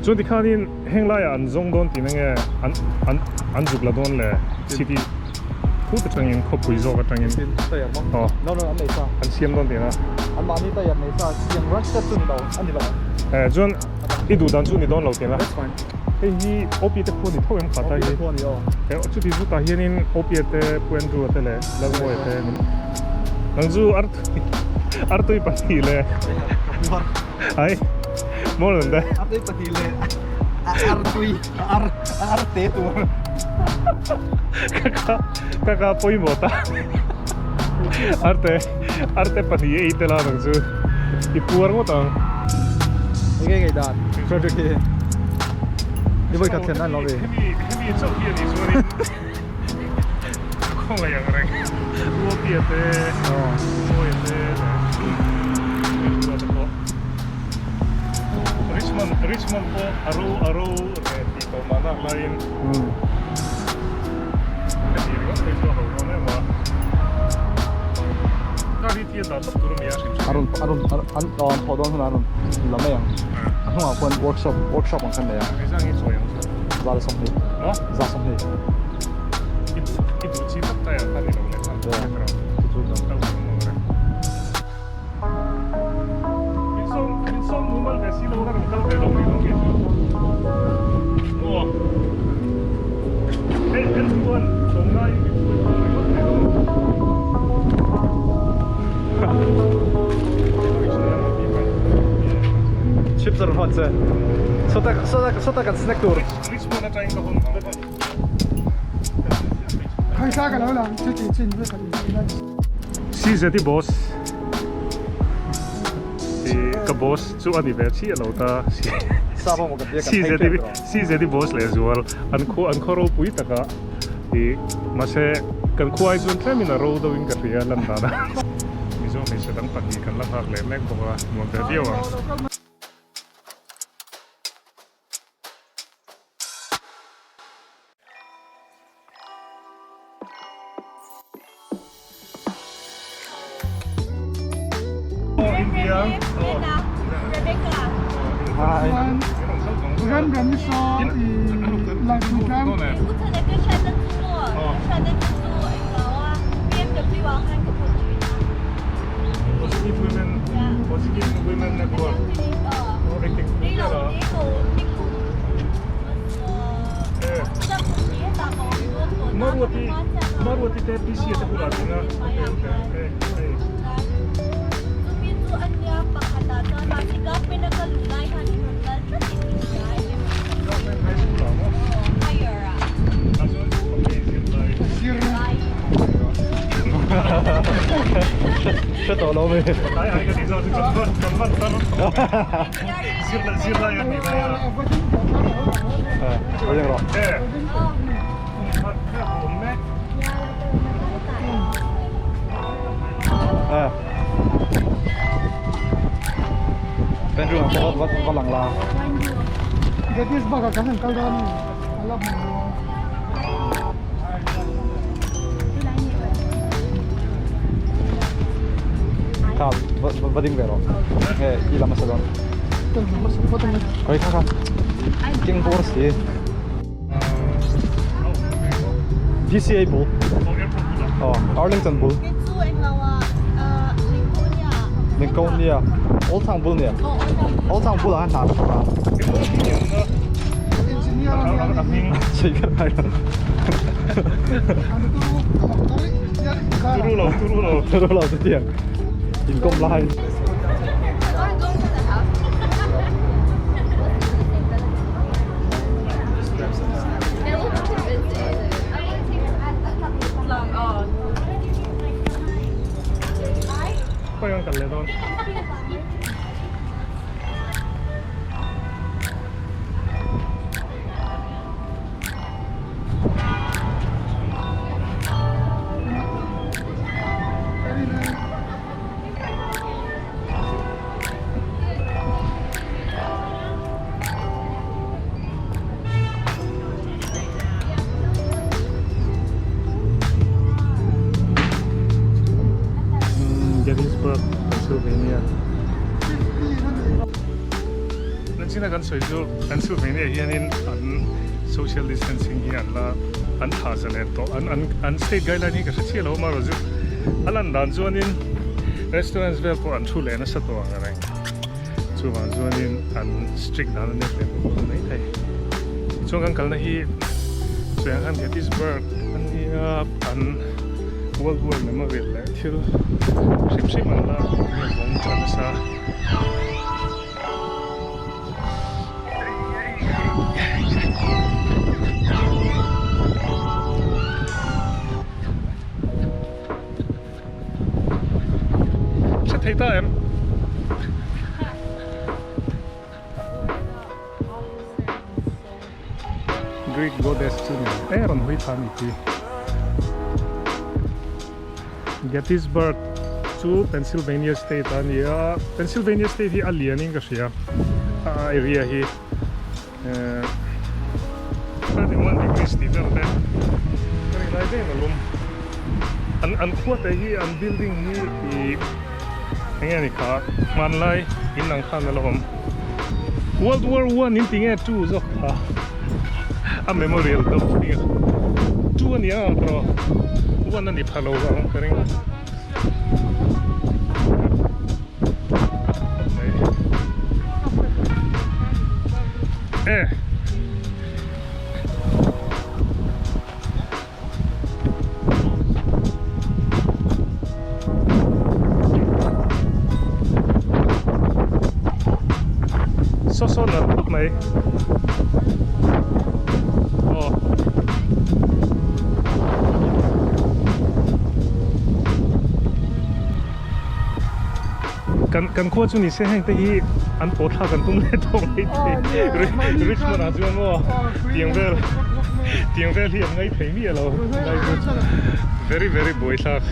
Chuan tikhanin heng laiah an zawng dawn tihna nge an an an zuk la dawn le city khut atangin khawpui zawk atangin aw an siam dawn tihna. Eh chuan i duh dan chu ni dawn lo tihna. Hei hi OP te khu a ni tho em kha ta hi. Eh chuti zutah hianin OP te Pu Andrew a te leh Lalmawia te min nang chu artui artui pahnih leh ai maw rawn dai. Artui pahnih leh artui ar arte tur. Ka ka ka ka pawimawh ta arte arte pahnih ei tel a nang chu i puar ngawt ang. Enge ngei dan Frederick hi i vawi khat thlen nan lo ve. Hemi hemi chauh hi a nih chuanin ka khawngaih ang reng Ruatia te Mawia te leh Andrew te pawh Richmond Richmond pawh a ro a ro leh tih tawh mah nak laiin heti ringawt phei chu a ho dawn em a car hi thil dah tawp tur a ni a hrim hrim A rawn a rawn an an thawh dawn hunah a rawn la mai ang a hnungah khuan workshop workshop ang khan nei a Engzah nge chawi ang chu 120 maw 120 i duh i duh chi tak taiah khan i lo leh nghal chu chu a awm ang reng. Min sawm min sawm mumal ve si lo ka rawn kal ve lo mai lo nge chu maw hei hel chuan sawm ngai in min hruai phal ringawt thei lo Chips a rawn hawn che sawta sawta sawta kan snack tur Richmond atangin ka hawn ang Khaisa ka lo lang chu tih chin vek a ni tih lai. CZ boss i ka boss chu a ni ve chiah lo ta CZ CZ boss leh zual an khu an khaw ropui taka i mahse kan khua ai chuan tlemin a ro deuh in ka hria lan dan a Mizo hmeichhe dang pahnih kan la nghak leh mek bawk a nuam ve viau ang. Maruati te PC te bulah ding a okay okay okay hei. Government high school ah maw? Ah chuan okay zirlai. Hre tawh lo mai. Ai ai ka tih zawk chu kan van kan van tar tawh mai. Zirlai zirlai a nih lai a. Lo ding rawh. E kum khat kha awm mek. Bedroom ah pawh va va lang la. Gettysburg ah kan han kal dawn a ni. A la hmu lo. Kha va va ding ve rawh. Nge i lam hmasa dawn. Ka lam hmasa phawt ang e. Khawi kha kha. Keng bawr si. DCA bul. Oh, Arlington bul. Lincolnia. Old Town bul nia. Old Town bul ah khan hna ka thawk a. Sei kher ngai lo. Turu lo, turu lo. Turu lo chu tiang. Inkawm lai. Khawi ang kal leh dawn. sawi chu Pennsylvania hianin an social distancing hi an la an tha zalen tawh an an an state guideline hi ka hre chiah lo amaherawh chu a lan dan chuanin restaurants vel pawh an thu leh nasa tawh ang reng chuvang chuanin an strict dan a nek leh bawk a ni maithei tichuan kan kalna hi sawi ang khan Gettysburg a nia an World War Memorial leh thil hrim hrim an la vawng tha nasa. Hre thei ta em? Greek goddess chu ni e rawn hawi tha ni khi. Gettysburg chu Pennsylvania state a ni a, Pennsylvania state hi a lian in ka hria a area hi eh 31 degrees tih vel te ka rin lai daih a lum an an khua te hi an building hi ih eng nge ni kha hmanlai in ang khan a la awm World War One in ti nge two zawk kha a memorial deuh hi two a ni ang erawh one a ni pha lo ang ka ring e. Saw saw nalh khawp mai aw kan kan khua chu ni se heng te hi an pawh thlak an tum leh tawh mai thei Richmond ah chuan maw tiang vel tiang vel hi an ngaih thei miah lo very very buai thlak.